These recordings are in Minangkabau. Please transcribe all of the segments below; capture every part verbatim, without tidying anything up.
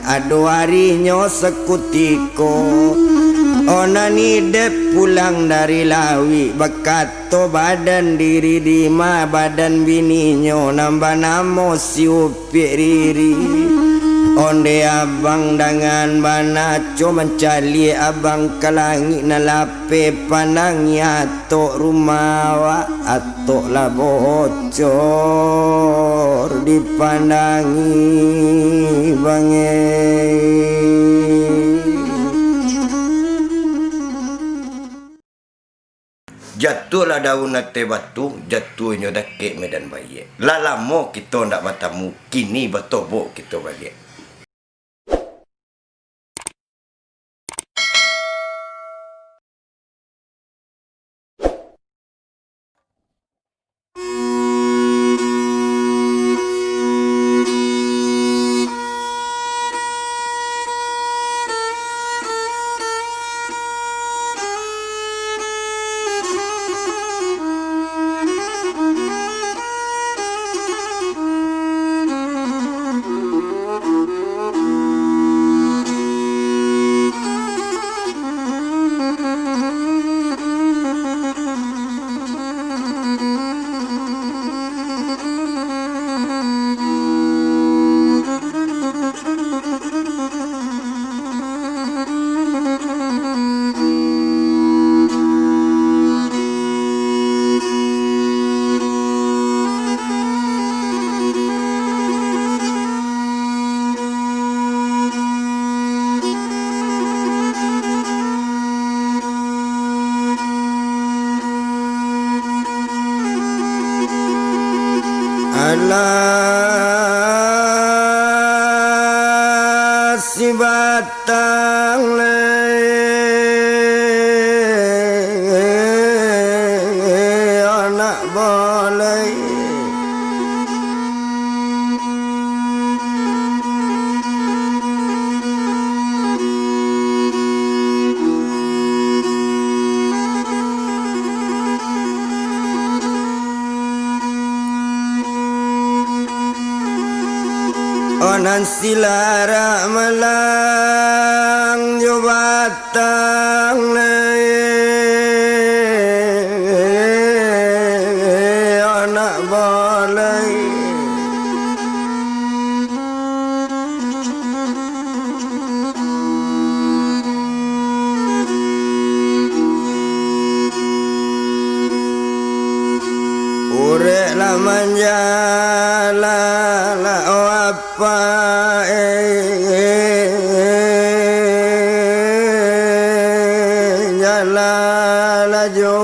Ado arinyo sakutiko, oh nan idek pulang dari lawik, bakato badan diri dima, badan bininyo nan banamo si Upiak Riri. Onde abang dangan banaco mancaliak abang ka langik nan lapeh, pandangi atok rumah awak, atok lah bocor dipandangi bangeh. Jatuahlah daun ateh batu, jatuahnyo dakek medan baiak. Lah lamo kito ndak batamu, kini batobok kito baliak. Alah sibatang lai anak balai. Oh nan silarak malang jo batang lai anak balai. Urek lah manjala lah, oh apa, eh, jala lah jo.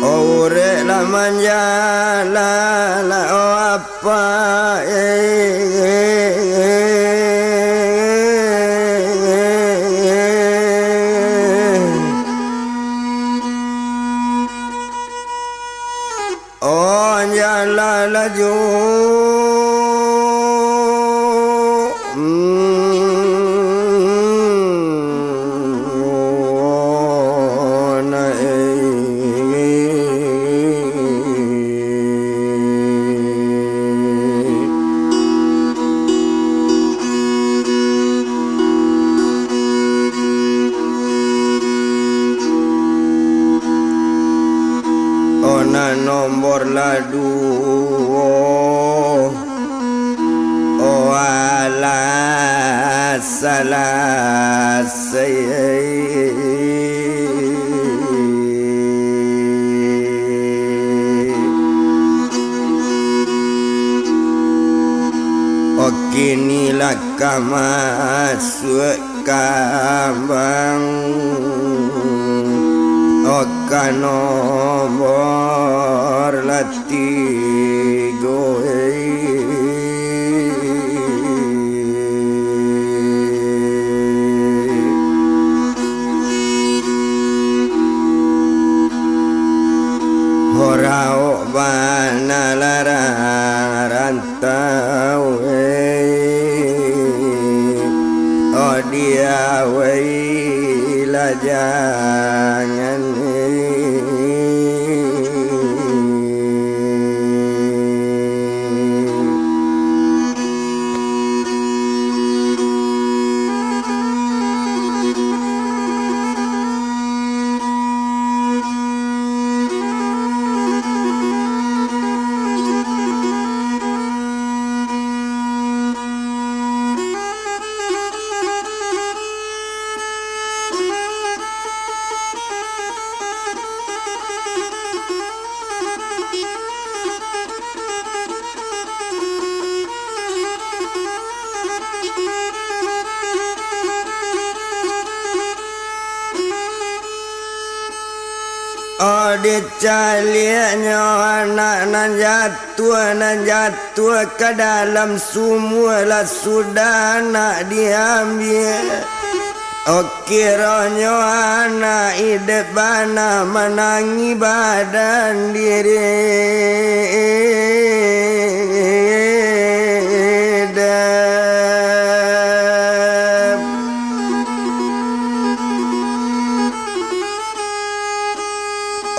Oh, urek lah manjala lah, oh, apa, eh. Oh, jalan laju. Hmm, oh, na, eh. Oh, nan nombor lah duo. Oh, alah, salah, sai. Oh, kini lah ka masuak kambang, oh, ka nombor lah tigo, eh. Ho raok bana larang rantau, eh. Oh, diawai lah jangan. Oh, dicaliaknyo anak nan jatuah, nan jatuah ka dalam sumua, lah sudah anak diambiak. Oh, kironyo anak idek bana manangih badan diri.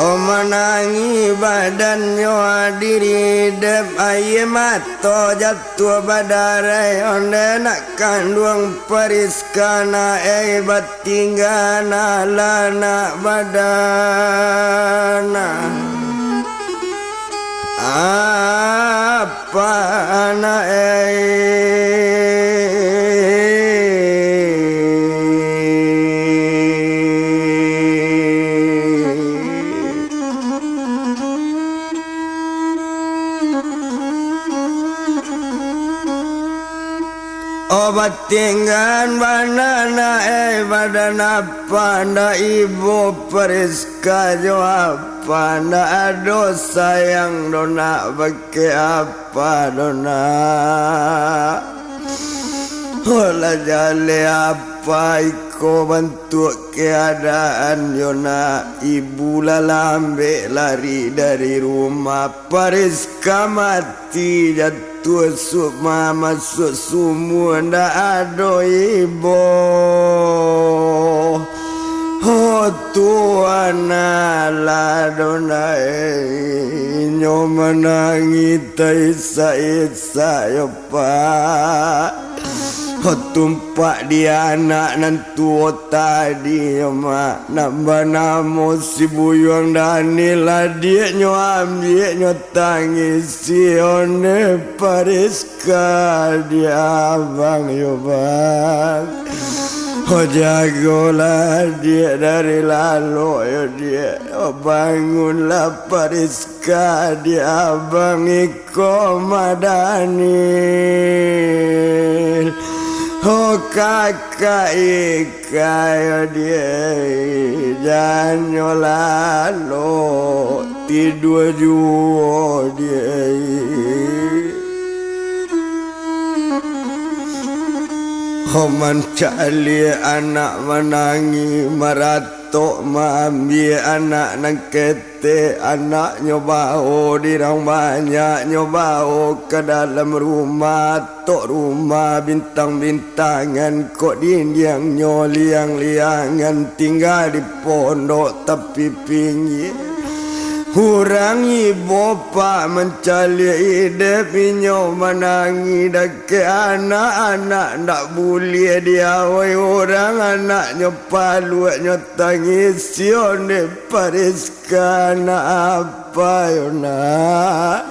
Oh, manangih badannyo diri dek aia mato jatuah badarai, ondeh nak kanduang Priska nak ei batingga nak lah nak badan. Apa anak ei. Oh, batinggaan bana nak ei badan apa ndak ibo Priska jo apa ndak ado sayang do nak bak Kek apa do nak? Olah jaleh apa iko bantuak keadaan yo nak? Ibu lah lambek lari dari rumah, Priska mati jatuah sukma masuak sumua ndak ado ibo. Oh, Tuhan Allah, donai nyo manangih taisak-isak yo, Pak. Oh, tumpak di anak nan tuo tadi yo, Mak, nan banamo si Buyuang Daniel, adiaknyo ambiaknyo tangisi oneh Paris. Ka di abang yo, Bang. Oh, jagolah diak dari lalok yo, diak. Oh, bangunlah Pariska di abang iko Madanil. Oh, kakak ik- Kayo diak, janyo lalok tidua juo diak. Ho mancaliak anak manangih, maratok maambiak anak nan ketek, anaknyo bao dirang banyaknyo bao ka dalam rumah. Tok rumah bintang-bintangan, kok dindiangnyo liang-liangan, tingga di pondok tapi pinggia. Urang ibo pak mancaliak idek, inyo manangih dakek anak-anak, ndak buliah diawai urang anaknyo, paluaknyo tangisi ondeh Paris. Ka anak apa yo nak?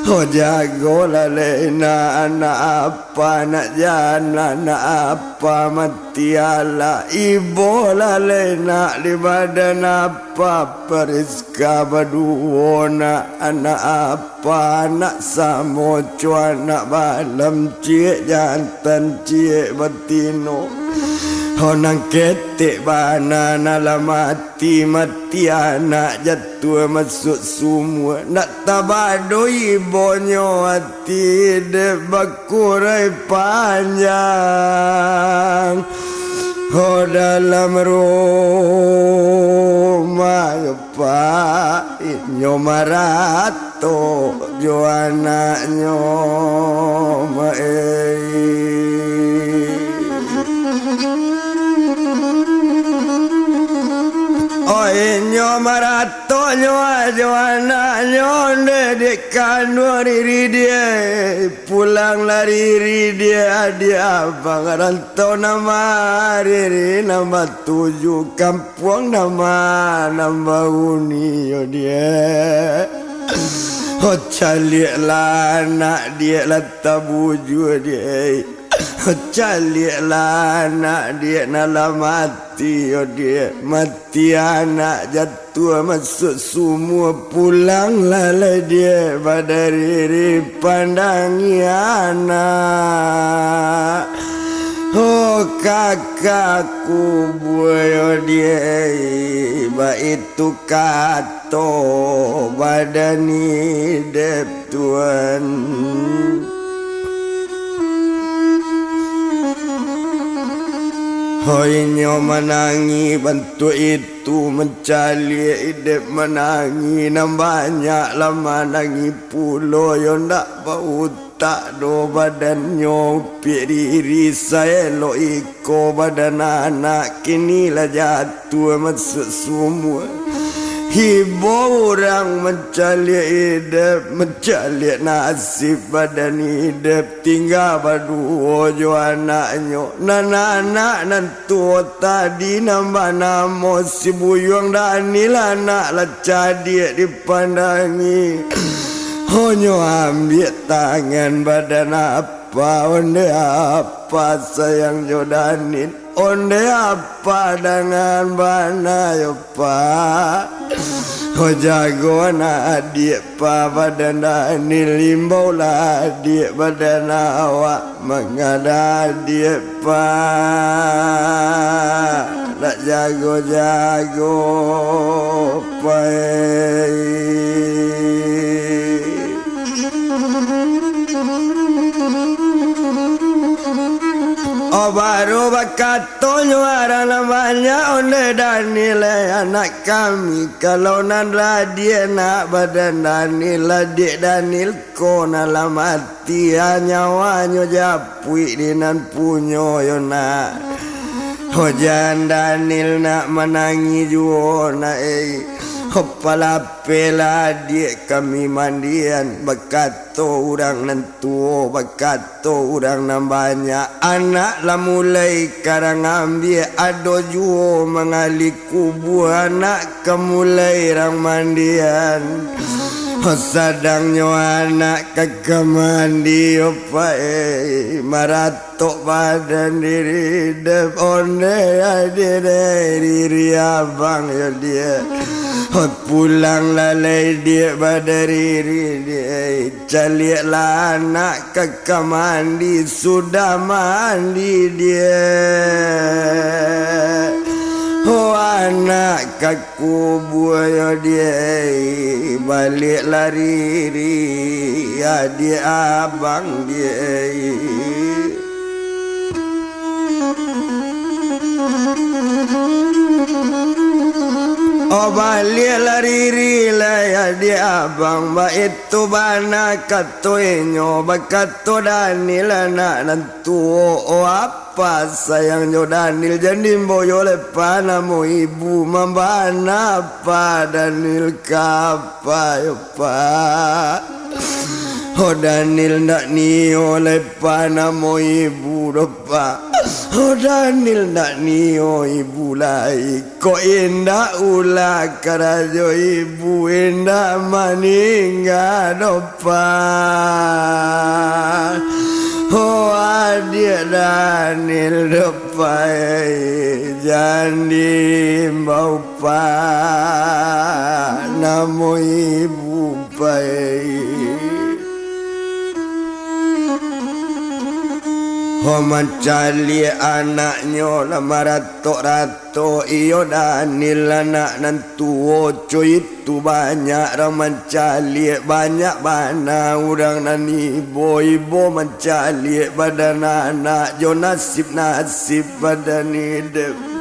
Oh, jagolah lai nak, anak apa nak jana, anak apa mati alah. Ibo lah lai nak di badan apa Priska baduo nak, anak apa nak samo co anak balam, ciek jantan ciek batino. Oh, nan ketek bana nan lah mati. Mati, mati anak jatuah masuak sumua, ndak tabado ibonyo ati dek bakurai panjang. Oh, dalam rumah yo pak, inyo marat. Tok jo anaknyo, ma-, ei. Oh, inyo maratok nyo jo anaknyo, ondeh dek kanduang diri diak. Pulang lari diri diak, adiak abang rantau nan ma-, diri nan batuju kam- puang nan ma-, nan bauni yo diak. Oh, caliaklah anak diak lah tabujua diak. Oh, caliaklah anak diak nan lah mati yo diak. Mati anak jatuah masuak sumua, pulanglah lai diak badariri pandangi anak. Oh, Kakak kubua yo diai, baitu kato badan Idep tuan. Hoi nyo manangih bantuak itu, mancaliak Idep manangih, nan banyak lah manangih pulo yo ndak bautak. Tak do badannyo, piak diri saelok iko badan anak, kini lah jatuah masuak sumua. Ibo urang mancaliak Idep, mancaliak nasib badan Idep, tingga baduo jo anaknyo. Nan anak nan tuo tadi nan banamo si Buyuang Daniel, anak lah cadiak dipandangi. Honyo ambiak tangan badan apa, ondeh apa sayang jo Daniel, ondeh apa dangan bana yo, Pak. Ho jago anak adiak, Pak, badan Daniel, imbaulah adiak badan awak. Mangada adiak, Pak, nak jago-jago, Pak. Oh, baru bakatonyo urang nan banyak, ondeh Daniel, eh, anak kami. Kalau nan ladiak nak badan Daniel, ladiak Daniel ko nan lah mati, ah, nyawanyo japuik di nan punyo yo nak. Ho jan Daniel nak manangih juo nak, eh. Ho palapelah adiak kami mandian, bakato urang nan tuo, bakato urang nan banyak. Anak lah mulai karang ambiak, ado juo mangali kubua, anak ka mulai rang mandian. Sadangnyo anak ka ka mandi, yo Pak, eh, maratok badan diri dek ondeh diri, diri abang yo diak. Pulang lalai diak badan diri diak. Caliaklah anak ka ka mandi, sudah mandi diak. Ho anak ka kubua yo diak, baliaklah diri, adiak abang diak. Oh, baliaklah diri lai adiak abang, baitu bana kato inyo, bakato Daniel anak nan tuo. Oh, apa sayangnyo Daniel, jan diimbau yo lai, Pak, namo ibu, mambana, Pak, Daniel ka, Pak, yo, Pak. Oh, Daniel ndak nio lai, Pak, namo ibu doh, Pak. Oh, Daniel ndak nio ibu lai. Kok indak ulah karajo ibu, indak maningga doh, Pak. Oh, adiak Daniel doh, Pak, eh, jan diimbau, Pak, namo ibu, Pak, eh. Ho mancaliak anaknyo lah maratok-ratok, iyo Daniel anak nan tuo, co itu banyak rang mancaliak, banyak bana urang nan ibo-ibo mancaliak badan anak jo nasib-nasib badan Idep.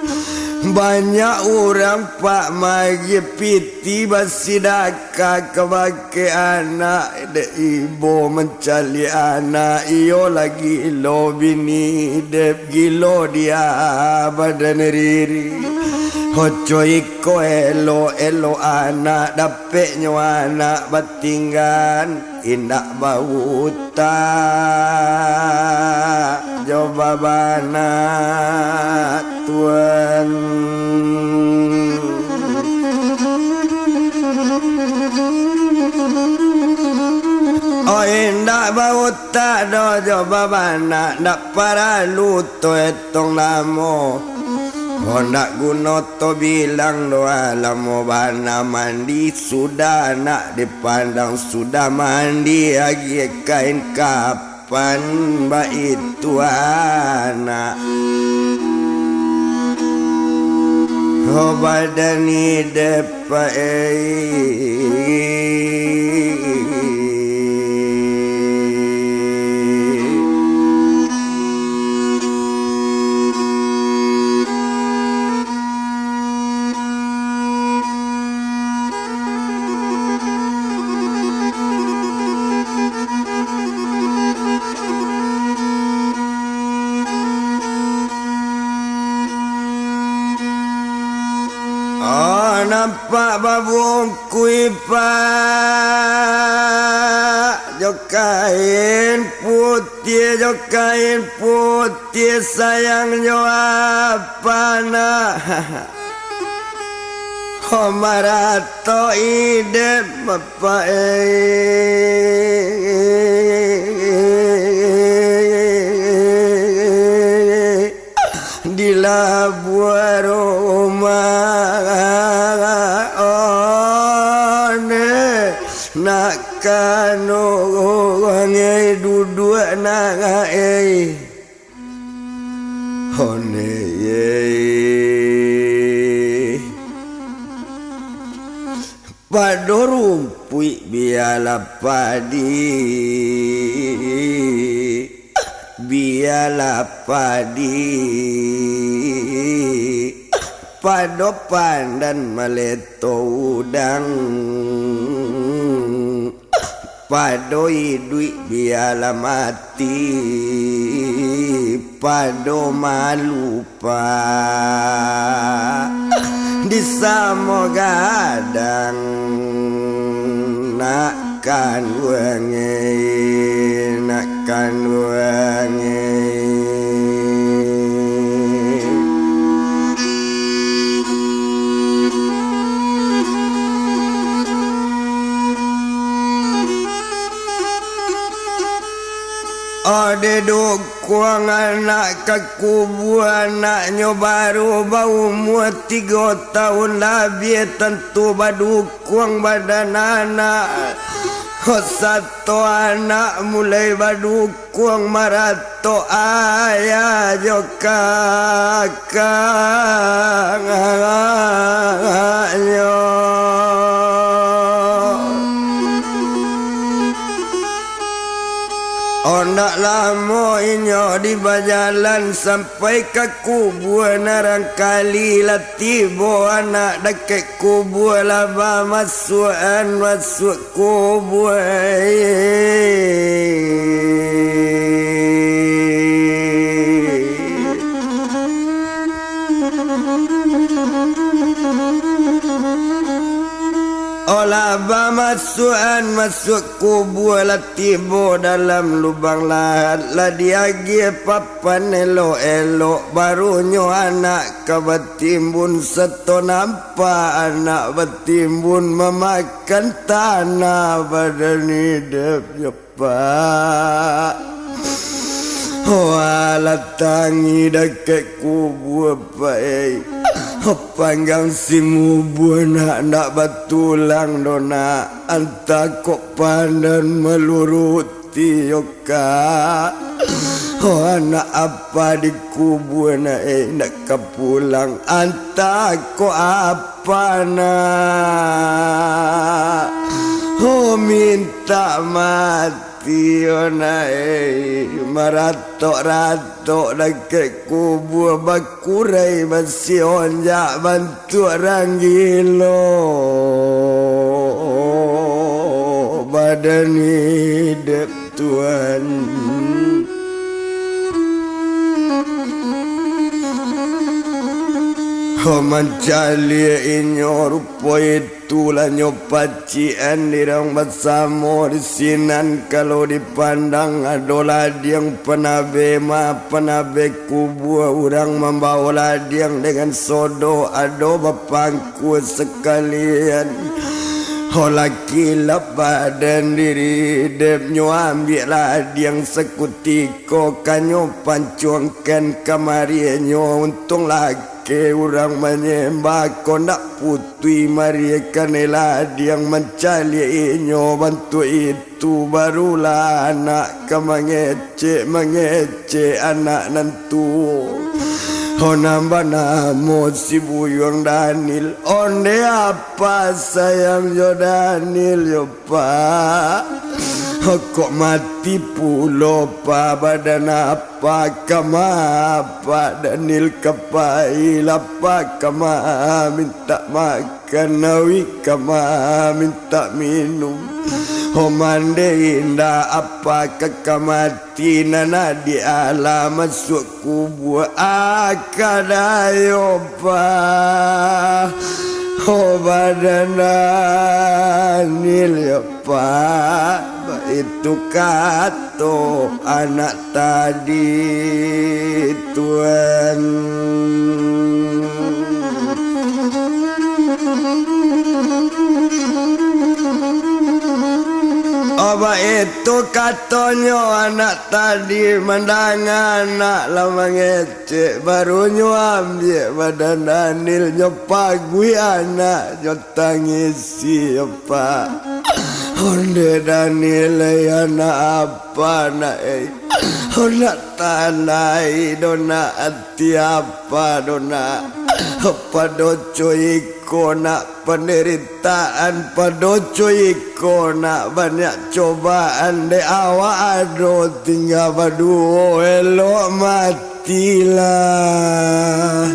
Banyak urang, Pak, maagiah piti basidakah kabake anak, dek ibo mancaliak anak, iyo lah gilo bini Idep, gilo dia badan diri. Oco iko elok-elok anak, dapeknyo anak batinggan, indak bautak jo babana tuan. Oh, indak bautak doh jo babana, ndak paralu to etong lamo. Oh, ndak guno to bilang doh lamo bana mandi, sudah nak dipandang, sudah mandi agiah kain kap Pan baitu anak, ho badan idek paei. Oh, nampak babungkuih, Pak, jo kain putiah, jo kain putiah, sayang jo apa nak? Ho maratok idek, Bapak, eh, di labuah rumah, oh, ne, nak kanduang, eh, duduak nak, eh. One ye. Pado rumpuik bialah padi, bialah padi. Pado pandan maleto udang. Pado iduik bialah mati, pado malu, Pak, di samo gadang, nak kanduang, eh, nak kanduang, eh. Ade dukuang anak ka kubua, anaknyo baru baumua tigo taun labiah, tantu badukuang badan anak. Ho sato anak mulai badukuang maratok ayah jo kakaknyo. Ondak lamo inyo di bajalan sampai ka kubua, narangkali lah tibo anak dakek kubua, lah bamasuakan masuak kubua. Olah bamasuakan masuak kubua, lah tibo dalam lubang lahat, lah diagiah papan elok-elok, barunyo anak ka batimbun, sato nampak anak batimbun mamakan tanah badan idek. Pak, walah tangi dakek kubua, Pak, eh. Panggang simubuah nak, ndak batulang doh nak, antah kok pandan maluruti yo, Kak. Oh, anak apa dikubua nak, eh, ndak ka pulang, antah kok apa nak. Oh, mintak mati. Tiyo nae maratok-ratok dakek kubua, bakurai basionjak bantuak rang gilo. Badan idek, Tuan. Ho mancaliak inyo rupo itu. Tulah nyo pacikan dirang basamo di sinan, kalau dipandang ado ladiang panabeh ma, panabeh kubua, urang mambao ladiang dengan sodo, ado bapangkua sakalian. Ho lah kilap badan diri, dek nyo ambiak ladiang sakutiko, ka nyo pancuangkan kamari nyo, untuang laki Ke urang manyembah ko ndak putuih, mari kanai ladiang mancaliak inyo bantuak itu, barulah anak ka mangecek-mangecek anak nan tuo. Ho nan banamo si Buyuang Daniel, onde apa sayang jo Daniel yo, Pak? Ho kok mati pulo, Pak? Badan apa? Kama apa Daniel ka pai? Lapa kama mintak makan, awik kama mintak minum? Ho mande indak apa ka, ka mati nan adiak lah masuak kubua, aka dayo, Pak? Ho badan Daniel yo, Pak, baitu kato anak tadi, Tuan. Oh, baitu katonyo anak tadi, mandanga anak lah mangecek, barunyo ambiak badan Daniel, nyo paguih anak, nyo tangisi, Pak. Onde Daniel, lai anak apa nak, eh? Ondak talai doh nak, ati apa doh nak? Pado co iko nak, panderitaan, pado co iko nak, banyak cobaan dek awak ado tingga baduo, elok mati lah.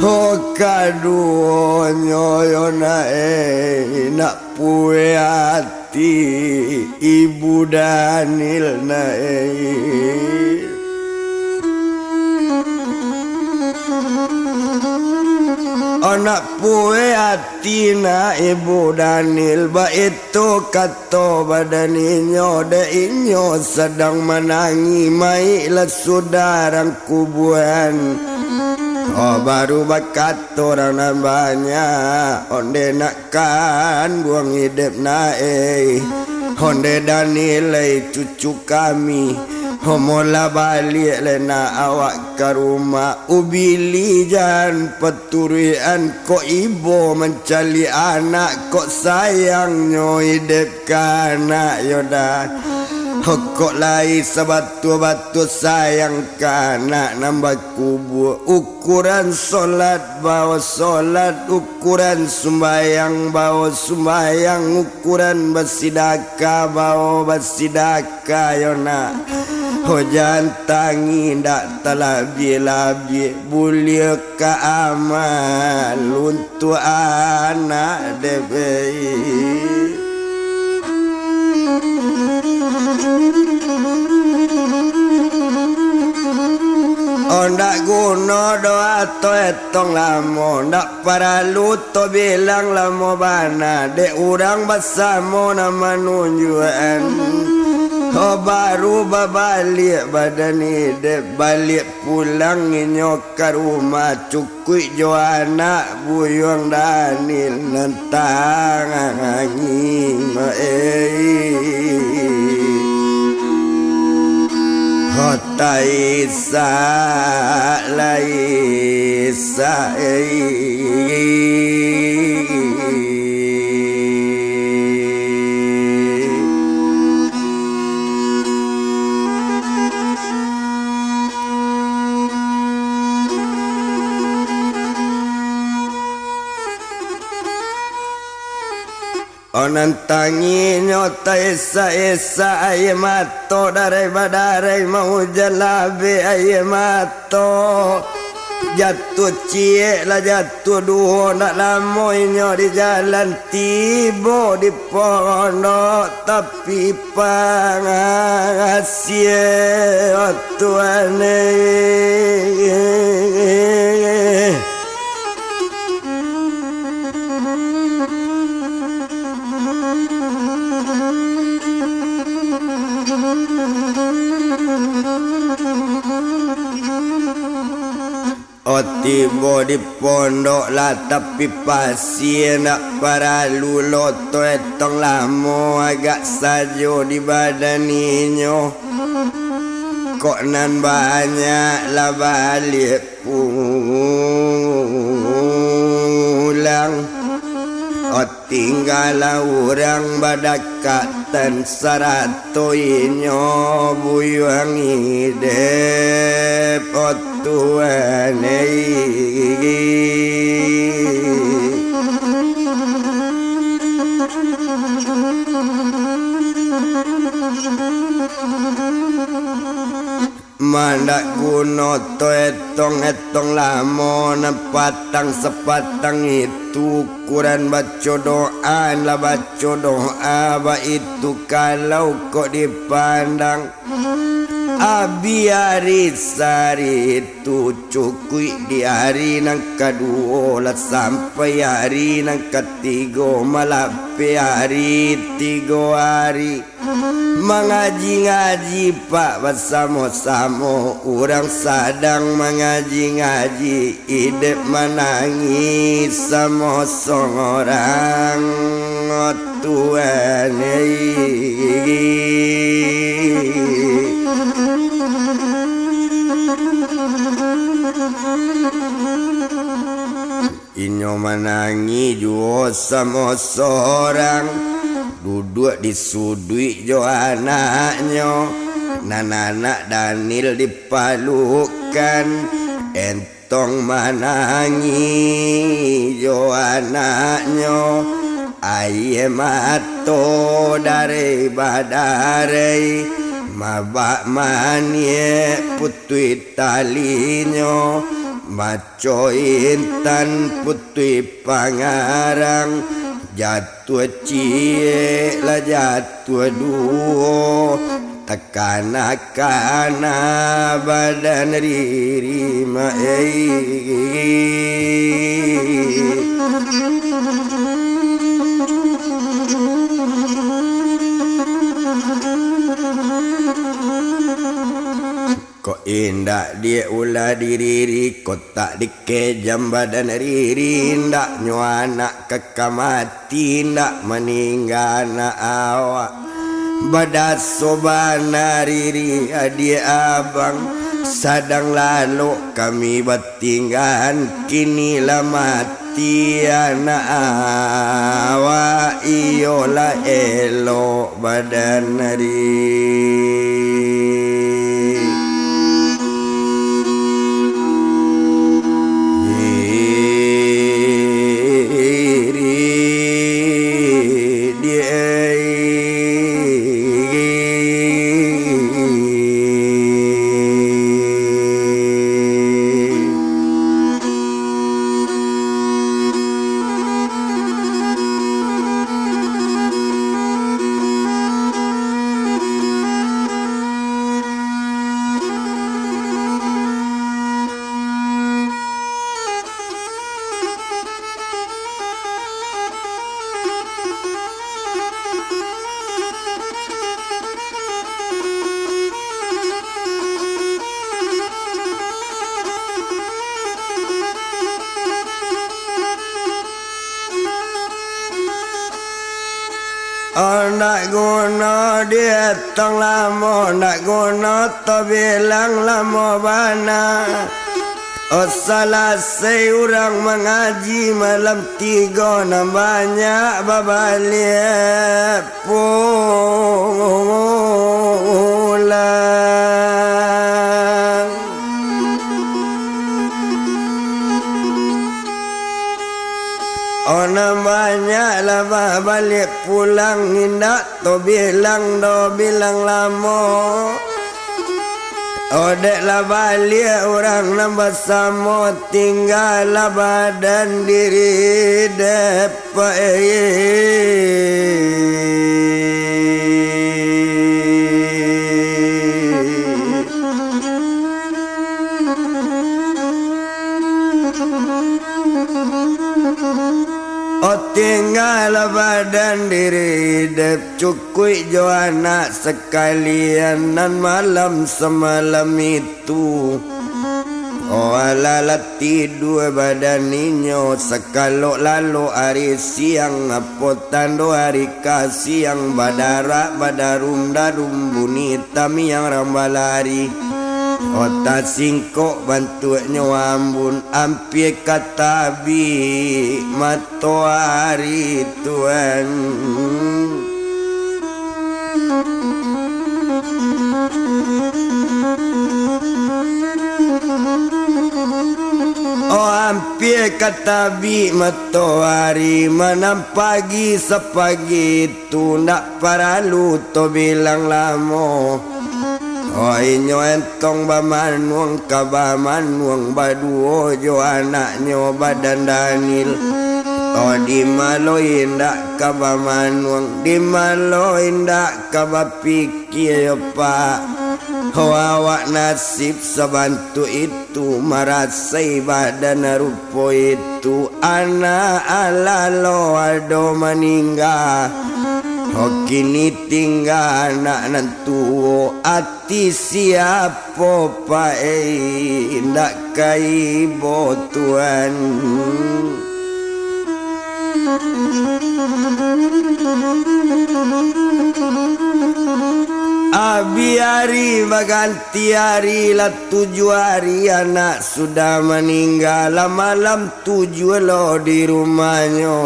Ho kaduonyo yo nak, eh, nak pueh ati ibu Daniel nak, eh. Anak pueh ati nak ibu Daniel, baitu kato badan inyo, dek inyo sadang manangih, maiklah sudah rang kubuan. Oh, baru bakato urang nan banyak, onde nak kanduang idep nak, eh. Onde Daniel, lai cucu kami, omolah baliak lai nak awak ka rumah. Ubili jan paturuikan, kok ibo mancaliak anak, kok sayangnyo idep ka anak yo dah. Kok lai sabatua-batua sayang ka anak nan bakubua, ukuran solat bao solat, ukuran sumbayang bao sumbayang, ukuran basidakah bao basidakah yo nak. Ho jan tangih ndak talabiah-labiah, buliah ka amal untuak anak dek. Oh, ndak guno doh ato etong lamo, ndak paralu to bilang lamo bana, dek urang basamo nan manunjuakan. Oh, baru babaliak badan idep, baliak pulang inyo ka rumah, cukuik jo anak buyuang Daniel nan tangih, eh. Ho taisa, laisa, eh. Oh, nan tangihnyo taesak-esak aia mato, darai badarai, maujan labek aia mato. Jatuah ciek lah jatuah duo, ndak lamo inyo di jalan, tibo di pondok tapi pangasie, oh Tuhan eh. Oh, tibo di pondok lah tapi pasie, ndak paralu loto etong lamo, agak sajo di badan inyo. Kok nan banyak lah baliak pu- Oh, tinggalah urang badakatan sarato inyo buyuang idep, oh, Tuhan ei. Mandak guno to etong-etong lamo nan patang sapatang itu, ukuran baco doa, lah baco doa baitu kalau kok dipandang. Abih ari sari itu cukuik di ari nan kaduo, lah sampai ari nan katigo, malapeh ari tigo ari. Mangaji-ngaji pak basamo-samo, urang sadang mangaji-ngaji, idek manangih samo sorang, oh, Tuhan ei. Inyo manangih juo samo sorang, duduak di suduik jo anaknyo, nan anak Daniel dipalukkan, entong manangih jo anaknyo, aia mato dareh badareh, mabak maniek putuih talinyo, maco intan putuih pangarang, jatuah ciek lah jatuah duo, takana-kana badan riri ma ei. Kok indak diak ulah diriri, kok tak dikejam badan riri, indaknyo anak ka ka mati, indak maningga anak awak. Badaso bana riri adiak abang, sadang lalok kami batinggaan, kini lah mati anak awak, iyo lah elok badan ari. Oh, ndak guno dietong lamo, ndak guno tabilang lamo bana. Oh, salasai urang mangaji malam tigo, nan banyak babaliak pulang. Oh, nan banyak lah babaliak pulang, indak tabilang doh bilang lamo. Oh, dek lah baliak urang nan basamo, tinggalah badan diri dek. Oh, tinggalah badan diri dek, cukuik jo anak sakalian nan malam samalam itu. Oh, alah lah tidua badan inyo, sakalok lalok ari siang, apo tando ari ka siang, badarak badarum-darum, bunyi tamiang rang balari. Tasingkok bantuaknyo ambun, ampia ka tabik matoari, Tuan. Oh, ampia ka tabik matoari, manam pagi sapagi tu ndak paralu to bilang lamo. Oh, inyo entong bamanuang ka bamanuang baduo jo anaknyo badan Daniel. Oh, di malo indak ka bamanuang, di malo indak ka bapikia yo, Pak. Oh, awak nasib sabantuak itu. Tu marasai badan rupo itu, anak alalo ado maningga. Ho kini tingga anak nan tuo, ati siapo pae indak ka ibo, Tuan. Abih ari baganti ari, lah tujuah ari anak sudah maningga, lah malam tujuah lo di rumahnyo.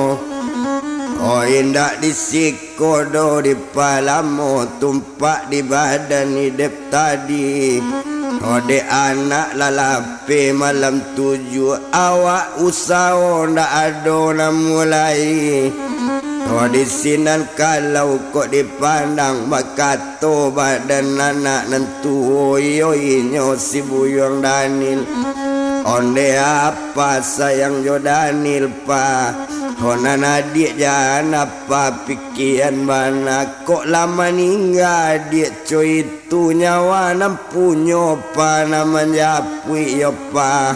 Oh, indak di siko doh, dipalamo tumpak di badan idep tadi. Oh, dek anak lah lapeh malam tujuah, awak usaho ndak ado namuah lai. Oh, di sinan kalau kok dipandang, bakato badan anak nan tuo, iyo inyo si Buyuang Daniel. Ondeh apa sayang jo Daniel, Pa. Ho nan adiak jan apa pikian bana, kok lah maningga adiak co itu, nyawa nan punyo Pa nan manjapuik yo, Pa.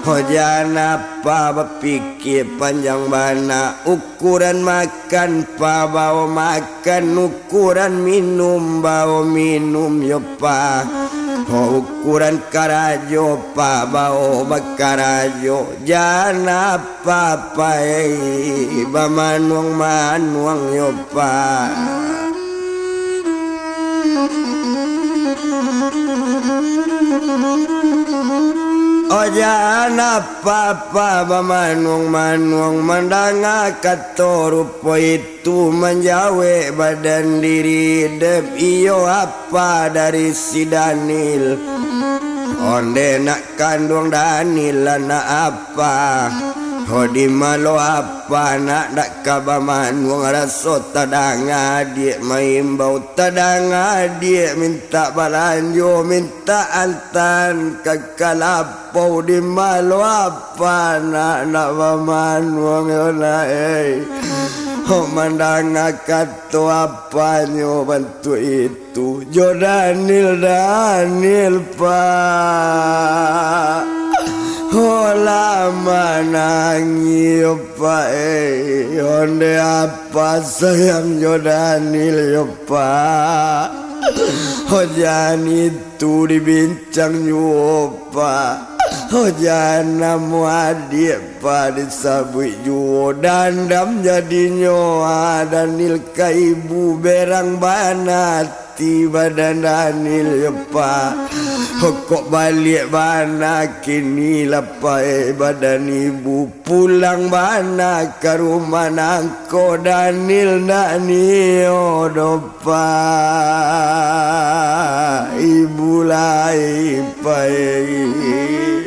Ho jan apa bapikia panjang bana, ukuran makan Pa bao makan, ukuran minum bao minum yo, Pa. Ho ukuran karajo Pa bao bakarajo, jan apa pae bamanuang-manuang yo, Pa. Oh, jan apa-apa bamanuang-manuang, mandanga kato rupo itu, manjawek badan diri dek iyo apa dari si Daniel. Ondeh nak kanduang Daniel, anak apa? Ho di malo apa nak dak ka bamanuang, raso tadanga adiak maimbau, tadanga adiak mintak balanjo, mintak antaan ka kalapau, di malo apa nak, nak bamanuang yo nak, eh. Ho mandanga kato apanyo bantuak itu. Tu jo Daniel, Daniel, Pak. Ho lah manangih yo, Pak, eh. Ondeh apa sayang jo Daniel yo, Pak. Ho jan itu dibincang juo, Pak. Ho jan namo adiak, Pak, disabuik juo. Dandam jadinyo, ah, Daniel ka ibu, berang bana ati badan Daniel yo, Pa. Kok baliak bana kini lah, Pa, eh, badan ibu. Pulang bana ka rumah nangko Daniel ndak nio doh, Pa. Ibu lai, Pa, eh.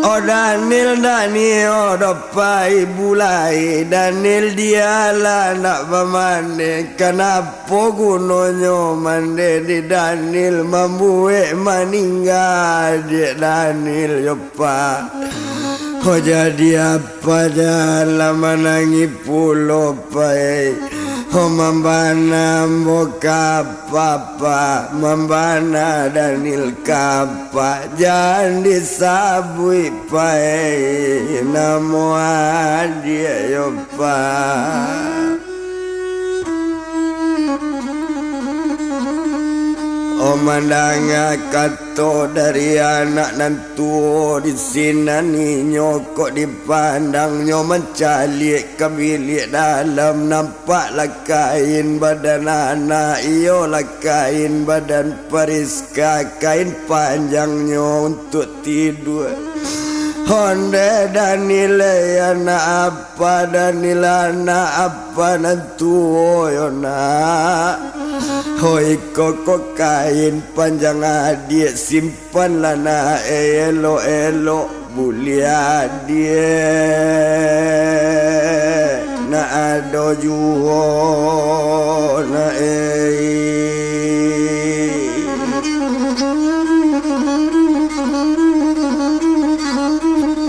Oh, Daniel ndak nio doh, Pa, ibu lai. Daniel dialah ndak bamandeh. Kanapo gunonyo mandeh di Daniel, mambuek maningga dek Daniel yo, Pa. Oh, jadi apa jan lah manangih pulo, Pa, eh. Oh, mambana ambo ka apa, Pa, mambana Daniel ka apa, jan disabuik, Pa, eh, namo adiak yo, Pa. Oh, mandanga kato To dari anak nan tuo di sinan, inyo kok dipandangnyo mancaliak ka biliak dalam, nampaklah kain badan anak, iyolah kain badan Priska, kain panjangnyo untuak tidua. Ondeh Daniel, anak apa Daniel, anak apa nan tuo yo nak? Hoi, iko ko kain panjang adiak, simpanlah nak, eh, elok-elok, buliah adiak, nak ado juo nak, eh.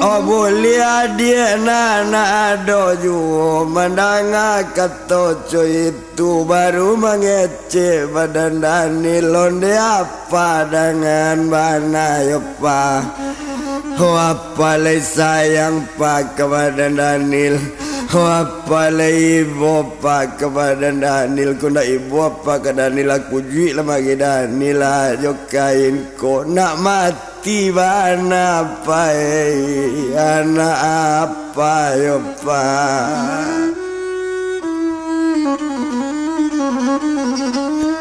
Oh, buliah adiak, nak, nak ado juo mandanga kato co itu, baru mangecek badan Daniel, ondeh apa dangan bana yo, Pa. Oh, apa lai sayang, Pa, ka badan Daniel. Oh, apa lai ibo, Pa, ka badan Daniel. Kok ndak ibo apa ka Daniel, aku juik lah magi Daniel lah jo kain ko. Nak mati bana, Pa, eh, anak apa yo, Pa?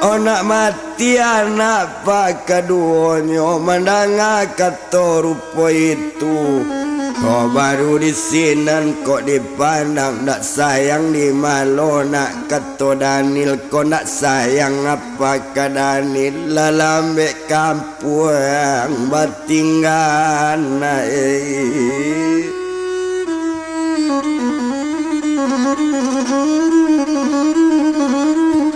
Oh, nak mati anak, Pa, kaduonyo mandanga kato rupo itu. Kok baru di sinan kok dipandang, ndak sayang di malo nak, kato Daniel, kok ndak sayang apa ka Daniel, lah lambek kampuang batinggan, eh.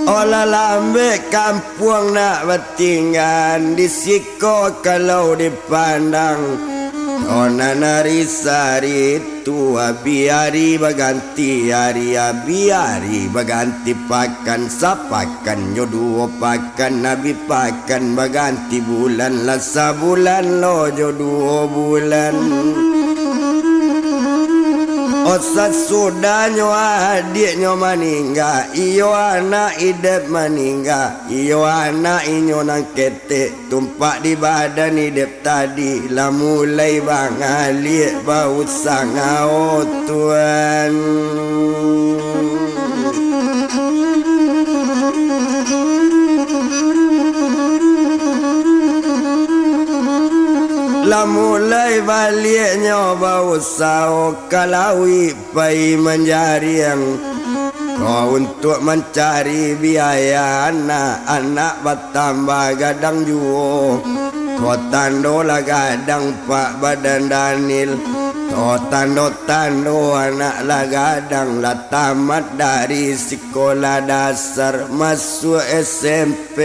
Oh, lah lambek kampuang nak batinggan, di siko kalau dipandang. Oh, nan ari sari tu, abi ari baganti ari, abi ari baganti pakan, sapakan jo duo pakan, abi pakan baganti bulan, lah sabulan lo jo duo bulan. Oh, sasudahnyo adiaknyo maningga, iyo anak idek maningga, iyo anak inyo nan ketek, tumpak di badan idek tadi, lah mulai bangaliak bausang, ao Tuhan. Lah mulai baliaknyo bausaho ka lauik pai manjariang. Ko untuak mancari biaya anak, anak batambah gadang juo. Ko tando lah gadang pak badan Daniel. Ko tando-tando anak lah gadang, lah tamat dari sikolah dasar, masuak S M P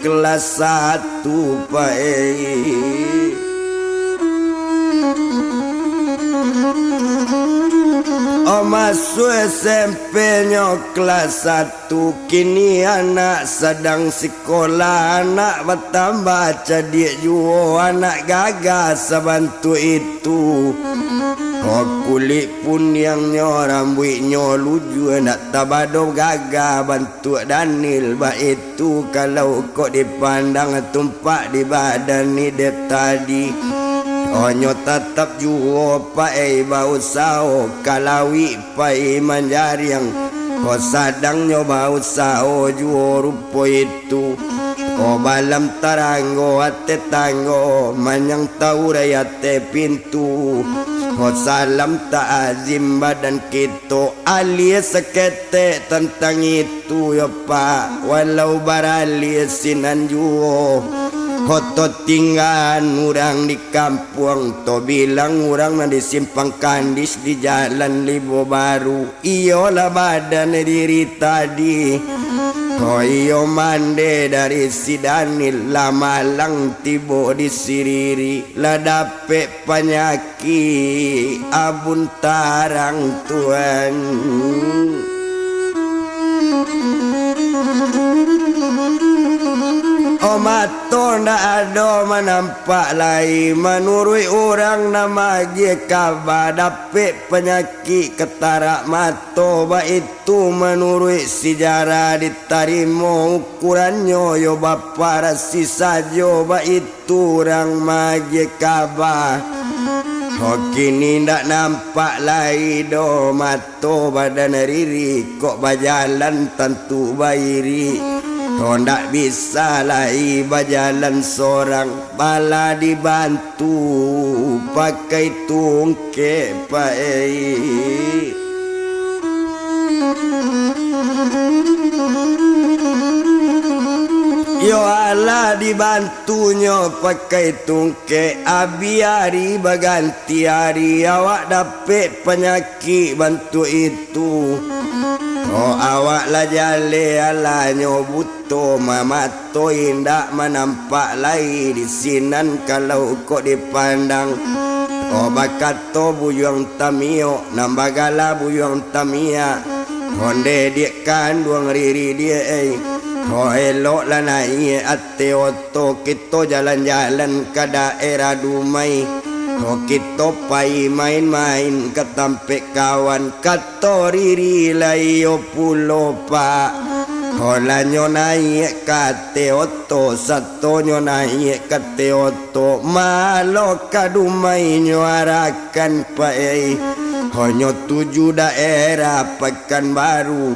kelas satu, Pak, eh. Oh, masuak S M P nyo kelas satu, kini anak sadang sikolah, anak batambah cadiak juo, anak gagah sabantuak itu. Oh, kulik puniangnyo, rambuiknyo lujua, ndak tabado gagah bantuak Daniel baitu. Tu kalau kok dipandang tumpak di badan idek tadi, onyo tatap juo, Pak, eh, bausaho ka lauik pai manjariang. Ko sadangnyo bausaho juo rupo itu. Ko balam taranggo ateh tanggo, manyang taurai ateh pintu. Ko salam ta'azim badan kito, alie saketek tantang itu. Tu yo, Pak, walau baralih sinan juo, oto tinggaan urang di kampuang, to bilang urang nan di Simpang Kandis di Jalan Libo Baru, iyolah badan diri tadi. To iyo mande dari si Daniel, lah malang tibo di siriri, lah dapek panyakik abun tarang, Tuan. Oh, mato ndak ado manampak lai, manuruik urang nan maagiah kaba, dapek panyakik katarak mato, baitu manuruik sijarah ditarimo, ukurannyo yo baparasi sajo, baitu urang maagiah kaba. Ho kini ndak nampak lai doh mato badan riri, kok bajalan tantu bairik. Ho ndak bisa lai bajalan sorang, pala dibantu pakai tungkek paik. Yo alah dibantunyo pakai tungkek, abih ari baganti ari, awak dapek panyakik bantuak itu. Oh, awak lah jaleh, alah nyo buto, mamato indak manampak lai di sinan kalau kok dipandang. Oh, bakato Buyuang Tamiok, nan bagala Buyuang Tamiak, ondeh diak kanduang riri diak, eh. Oh, eloklah naiak ateh oto, kito jalan-jalan ka daerah Dumai. Oh, kito pai main-main ka tampek kawan, kato riri lai yo pulo, Pak. Oh, lah nyo naiak ka ateh oto, satonyo naiak ka ateh oto, malo ka Dumai nyo arahkan, Pak, eh. Ho nyo tuju daerah Pakanbaru.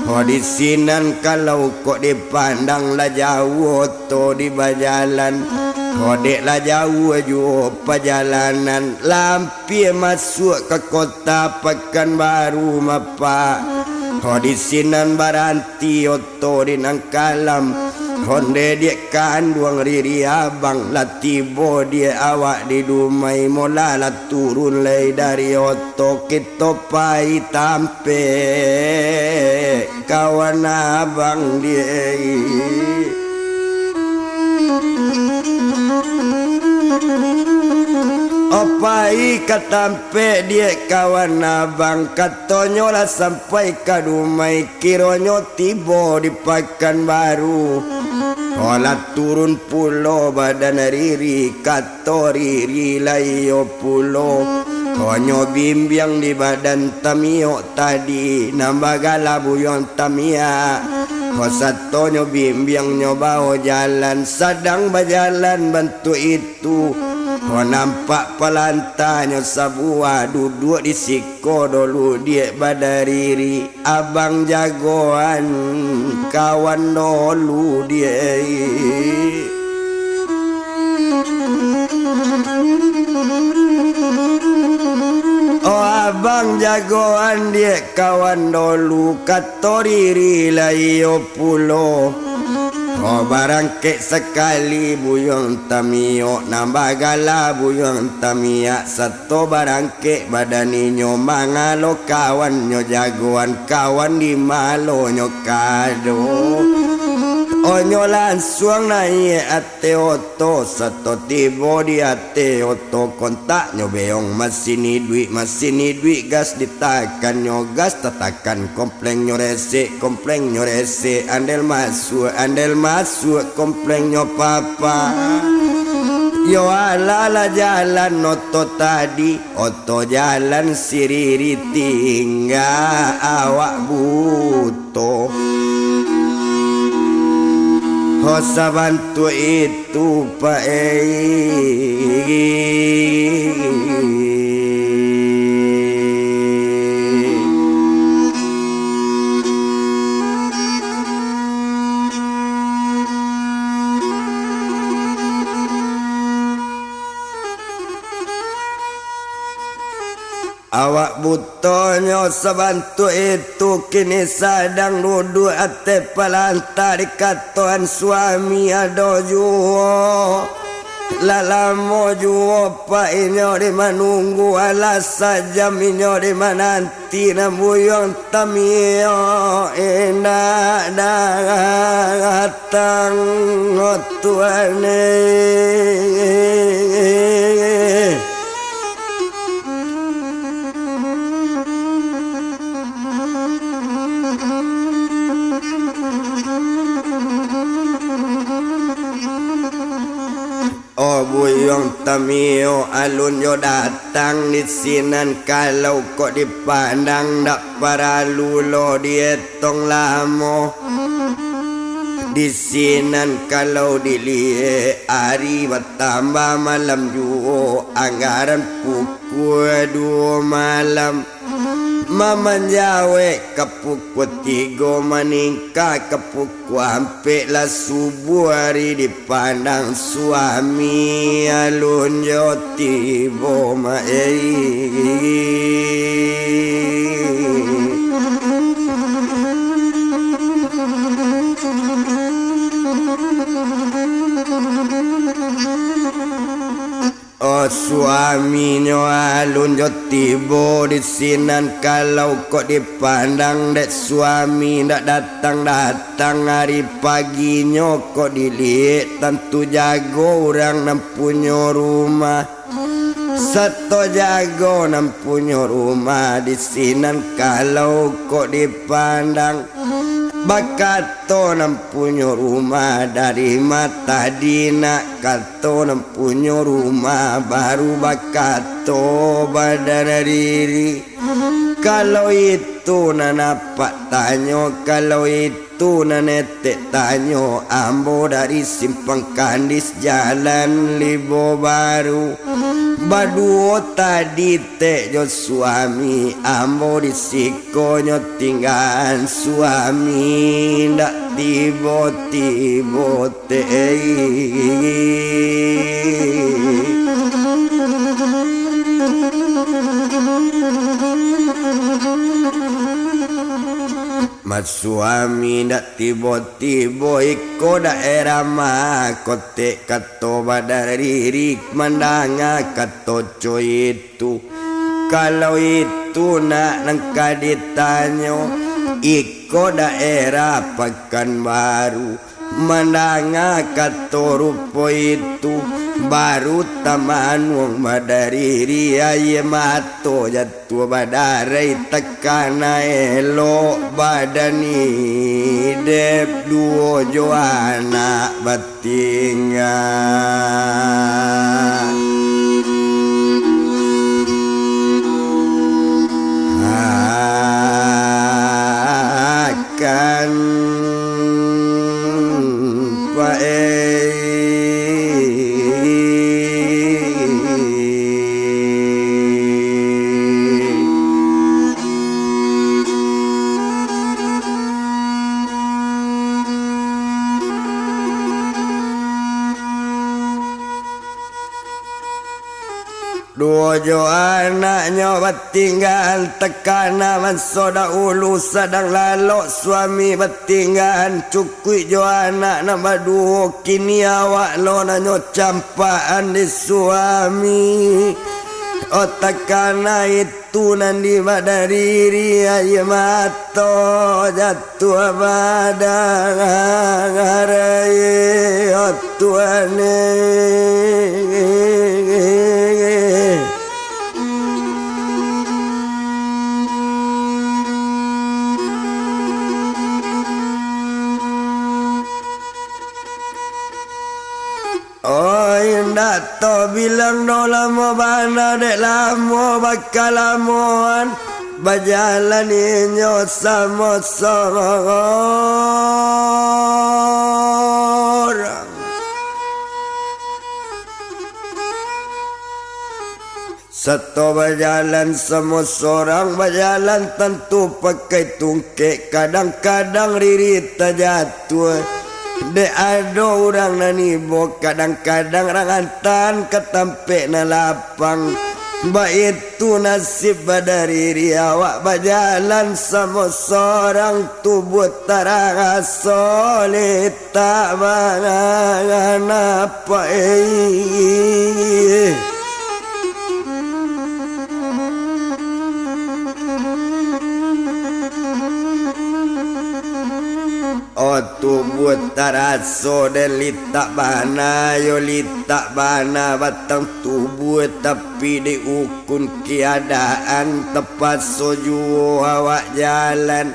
Ho di sinan kalau kok dipandang lah jauah oto di bajalan. Ho dek lah jauah juo pajalanan, lampia masuak ka kota Pakanbaru, Pak. Ho di sinan baranti oto di Nangkalam. Ondeh diak kanduang riri abang, lah tibo diak awak di Dumai, molah lah turun lai dari oto, kito pai tampek kawan abang diak. Oh, pai ka tampek diak kawan abang, katonyo lah sampai ka Dumai, kironyo tibo di Pakanbaru. Oh, lah turun pulo badan riri, kato riri lai yo pulo. Ho nyo bimbiang di badan Tamiok tadi, nan bagala Buyuang Tamiak. Ho satonyo bimbiang nyo bao jalan, sadang bajalan bantuak itu. Ho nampak palantanyo sabuah, duduak di siko dolu diak badan riri. Abang jagoan kawan dolu diak. Oh, abang jagoan diak kawan dolu, kato riri lai yo pulo. Oh, barangkek sakali Buyuang Tamiok, nan bagala Buyuang Tamiak, sato barang kek badan inyo, mangalo kawan nyo jagoan, kawan di malo nyo kado. Onyo lansuang naiak ateh oto, sato tibo di ateh oto, kontaknyo beong, masin iduik, masin iduik, gas ditakannyo, gas tatakan, komplengnyo resek, komplengnyo resek, andel masuak, andel masuak, komplengnyo papa. Yo alah lah jalan oto tadi, oto jalan siriri tingga awak buto. Ho sabantuak itu, Pak, eh. Awak butonyo sabantuak itu kini sadang duduak ateh palanta, dikatoan suami ado juo. Lah lamo juo, Pak, inyo di manunggu, alah sajam inyo di mananti, nan Buyuang Tamiok indak datang, oh Tuhan eh. Samio alun jo datang di sinan, kalau kok dipandang dak paralu lo dietong lamo. Di sinan kalau diliek ari batambah malam juo, anggaran pukua duo malam. Mamanjawek ka pukua tigo, maningka ka pukua ampek, lah subuah ari dipandang suami alun jo tibo ma-, ei. Oh, suaminyo alun jo tibo di sinan, kalau kok dipandang dek suami ndak datang-datang ari paginyo, kok diliek tantu jago urang nan punyo rumah. Sato jago nan punyo rumah di sinan, kalau kok dipandang. Bakato nan punyo rumah, dari ma tadi nak? Kato nan punyo rumah, baru bakato badan diri. Kalau itu nan apak tanyo, kalau itu nan etek tanyo, ambo dari Simpang Kandis Jalan Libo Baru. Baduo tadi tek jo suami, ambo di sikonyo tinggaan suami, ndak tibo-tibo tek. Masuami ndak tibo-tibo, iko daerah ma ko tek, kato badan diri, mandanga kato co itu. Kalau itu nak nan ka ditanyo, iko daerah Pakanbaru. Mandanga kato rupo itu, baru tamanuang badan diri, aia mato jatuah badarai, takana elok badan idep duo jo anak batingga. Akan pae. Duo jo anaknyo batinggaan, takana banso dahulu, sadang lalok suami batinggaan, cukuik jo anak nan baduo, kini awak lo nanyo campakan di suami. Oh, takana itu nan di badan diri, aia mato jatuah badangarai, oh Tuhan eh. Oi, indak tabilang doh, lamo bana dek, lamo bakalamoan, bajalan inyo samo sorang. Sato bajalan samo sorang, bajalan tantu pakai tungkek, kadang-kadang riri tajatuah. Dek ado urang nan ibo, kadang-kadang rang antaan ka tampek nan lapang. Baitu nasib badan riri, awak bajalan samo sorang, tubuah taraso leh. Tak mangangan apo, eh. Oh, tubuah taraso den litak bana, yo litak bana batang tubuah, tapi diukun keadaan tapaso juo awak jalan.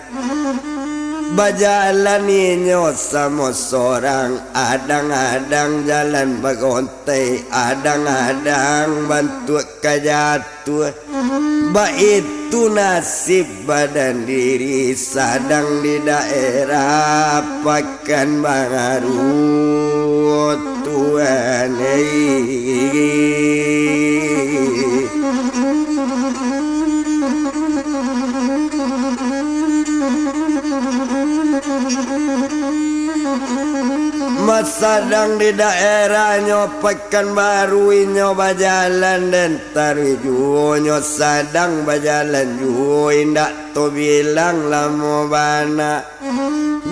Bajalan inyo samo sorang, adang-adang jalan bagontai, adang-adang bantuak ka jatuah. Baitu nasib badan diri sadang di daerah Pakanbaru, Tuan, eh. Masadang di daerahnyo Pakanbaru, inyo bajalan den taruih juo, nyo sadang bajalan juo, indak tobilang lamo bana.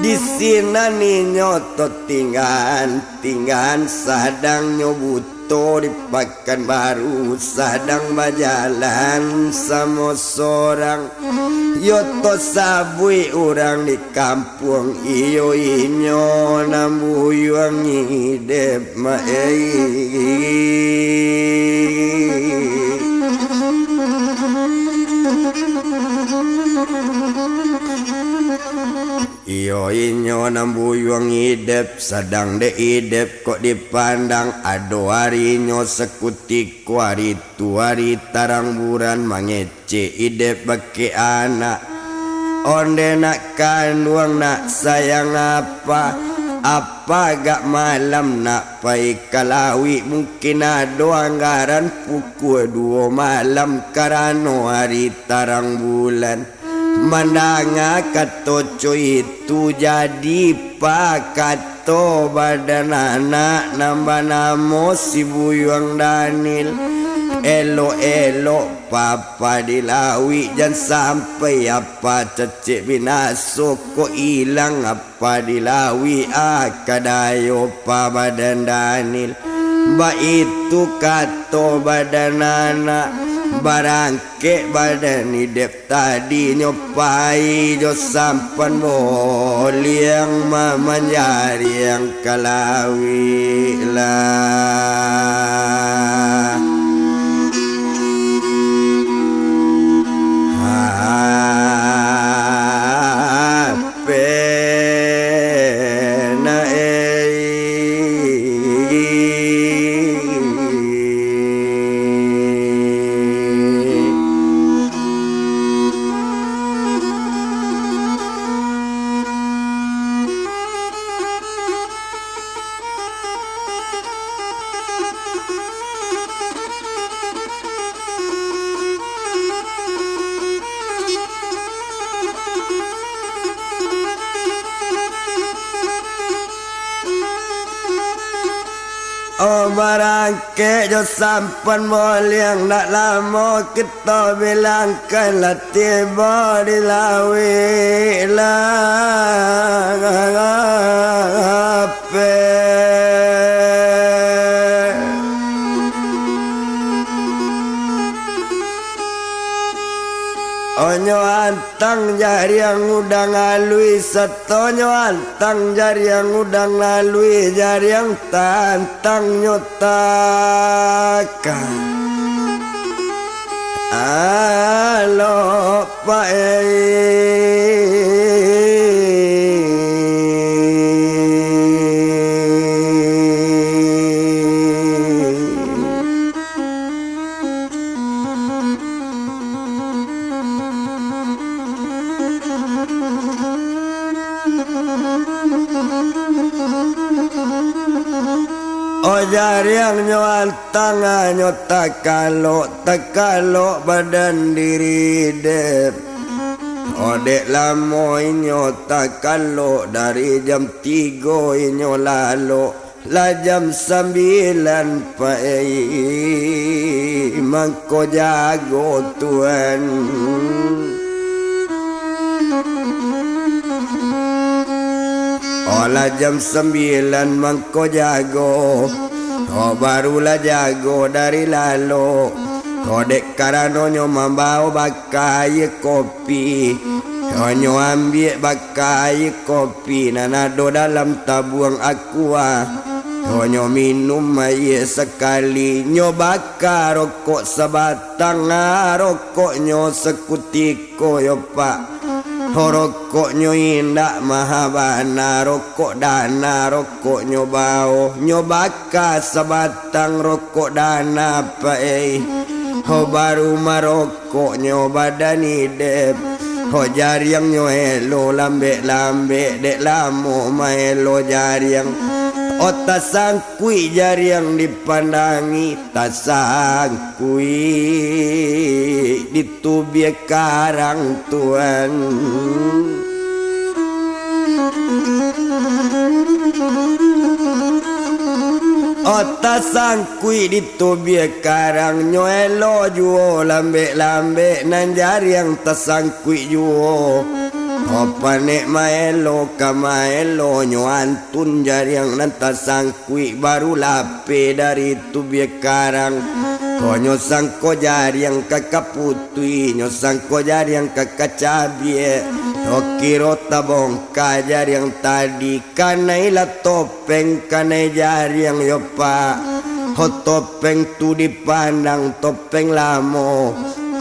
Di sinan inyo totinggaan-tinggaan, sadang nyo buto di Pakanbaru, sadang bajalan samo sorang. Yo tosabuik urang di kampuang, iyo inyo nan buyuang idep, mak, eh. Iyo inyo nan buyuang idep, sadang dek idep kok dipandang, ado arinyo sakutiko, ari tu ari tarang bulan, mangecek idep bakeh anak. Onde nak kanduang, nak sayang apa, apa agak malam nak pai ka lawik, mungkin ado anggaran pukua duo malam, karano ari tarang bulan. Mandanga kato co itu, jadi pa kato badan anak nan banamo si Buyuang Daniel. Elok-elok papa di lawik, jan sampai apa cacek binaso, kok ilang apa di lawik, ah, kadayo pa badan Daniel. Baitu kato badan anak, barang kek badan idep tadinyo pai jo sampan boliang ma-, manjariang ka lawik lah. Hape na ei. Oh, barangkek jo sampan boliang, ndak lamo kito bilangkan lah tibo di lawik lah. Onyo antang jariang udang alui, satonyo antang jariang udang alui, jariang tantang nyo takah. Alok Pak ei. Oh, jariang nyo antang, nyo takalok, takalok badan diri dek. Oh, dek lamo inyo takalok, dari jam tigo inyo lalok, lah jam sambilan pai, mangko jago Tuan. Oh, lah jam sambilan mangko jago. Oh, barulah jago dari lalok. Oh, dek karanonyo mambao baka aia kopi. Oh, nyo ambiak baka aia kopi nan ado dalam tabuang aqua. Oh, nyo minum aia sakali. Nyo baka rokok sabatang, ah, rokoknyo sakutiko yo, Pak. Ho rokoknyo indak maha bana, rokok dana, rokoknyo bao, nyo baka sabatang rokok dana, Pak ei. Ho baru marokoknyo badan idep. Ho jariangnyo elo lambek-lambek, dek lamo maelo jariang. O tasangkuik jariang dipandangi, tasangkuik di tubia karang, Tuan. O tasangkuik di tubia karang, nyo elo juo lambek-lambek, nan jariang tasangkuik juo. O panek maelo ka maelo, nyo antun jariang nan tasangkuik, baru lapeh dari tubia karang. Ho nyo sangko jariang ka kaputuih, nyo sangko jariang ka kacabiak. Ho kiro tabongka jariang tadi, kanai lah topeng, kanai jariang yo, Pak. Ho topeng tu dipandang topeng lamo.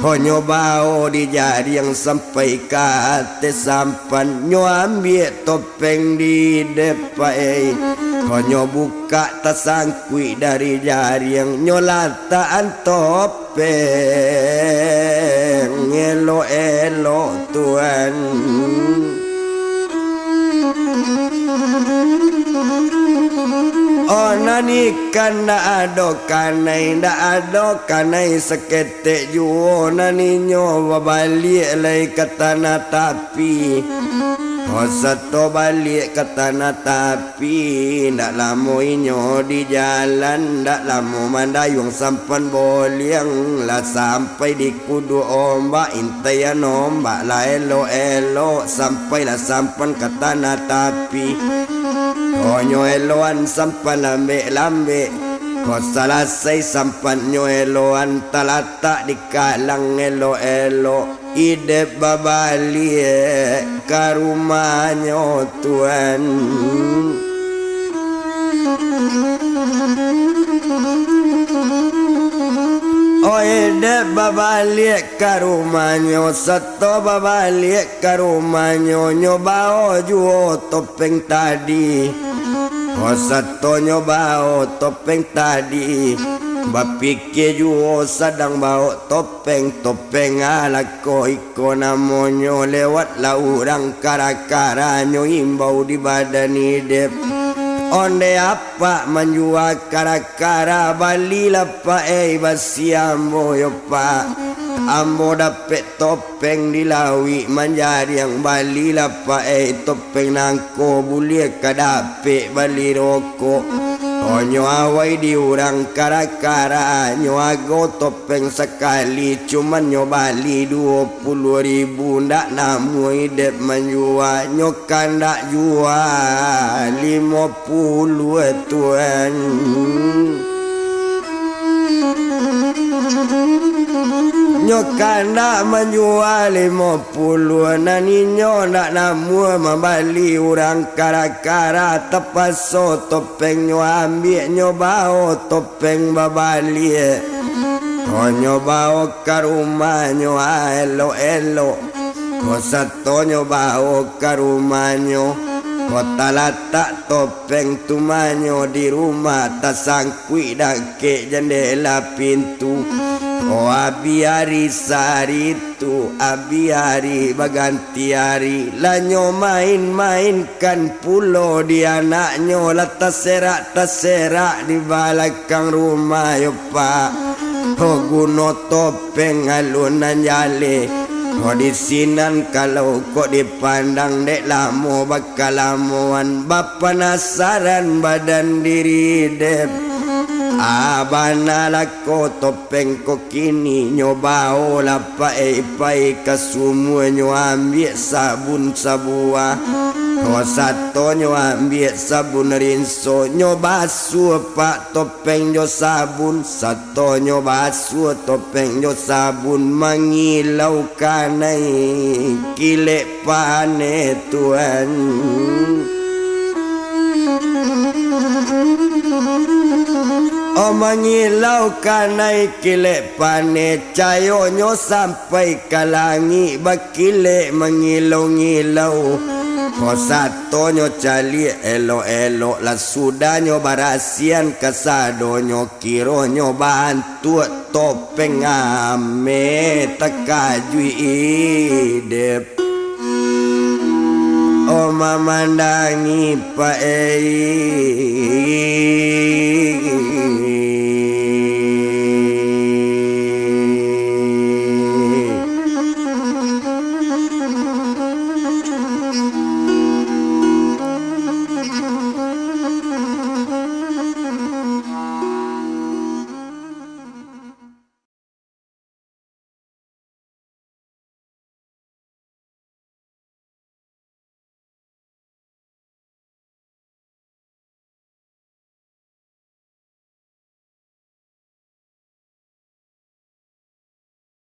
Ho nyo bao di jariang sampai ka ateh sampan, nyo ambiak topeng di idep, Pak ei. Ho nyo bukak tasangkuik dari jariang, nyo latakan topeng elok-elok, Tuan. O nan ikan ndak ado kanai, ndak ado kanai saketek juo, nan inyo babaliak lai ka tanah tapi. O sato baliak ka tanah tapi, ndak lamo inyo di jalan, ndak lamo mandayuang sampan boliang, lah sampai di kuduak ombak, intaian ombak lah elok-elok, sampailah sampan ka tanah tapi. Ho nyo eloan sampan lambek-lambek. Ho salasai sampannyo eloan talatak di kalang elok-elok, idep babaliak ka rumahnyo, Tuan. O idep babaliak ka rumahnyo, sato babaliak ka rumahnyo, nyo bao juo topeng tadi. O sato nyo bao topeng tadi, bapikia juo sadang bao topeng, topeng alako iko namonyo, lewatlah urang kara-kara, nyo imbau di badan idep. Onde apak manjua kara-kara, balilah, Pak ei, basi ambo yo, Pak. Ambo dapek topeng di lauik manjariang, balilah, Pak ei, topeng nangko, buliah ka dapek bali rokok. Ho nyo awai di urang kara-kara, nyo ago topeng sakali, cuman nyo bali duo puluah ribu, ndak namuah idep manjua, nyo kandak jua limo puluah, Tuan. Nyo kandak manjua limo puluah, nan inyo ndak namuah mambali urang kara-kara, tapaso topeng nyo ambiak, nyo bao topeng babaliak. Ho nyo bao ka rumahnyo, ah, elok-elok. Ho sato nyo bao ka rumahnyo, ho talatak topeng tu manyo di rumah, tasangkuik dakek jandela pintu. Ho abih ari sahari tu, abih ari baganti ari, lah nyo main-mainkan pulo di anaknyo, lah taserak-taserak di balakang rumah yo, Pak. Ho guno topeng alun nan jaleh. Ho di sinan kalau kok dipandang, dek lamo bakalamoan, bapanasaran badan diri dep. Ah, bana lah ko topeng ko kini, nyo baolah paek-paek ka sumua, nyo ambiak sabun sabuah. Ho sato nyo ambiak sabun rinso, nyo basuah pak topeng jo sabun, sato nyo basuah topeng jo sabun, mangilau kanai kilek paneh tuan. Mangilau kanai kilek paneh, cayonyo sampai ka langik, bakilek mangilau-ngilau. Ko satonyo caliak elok-elok, lah sudahnyo barasian kasadonyo, kironyo baantuak topeng ameh, takajuik idep. Oh, mamandangi paei.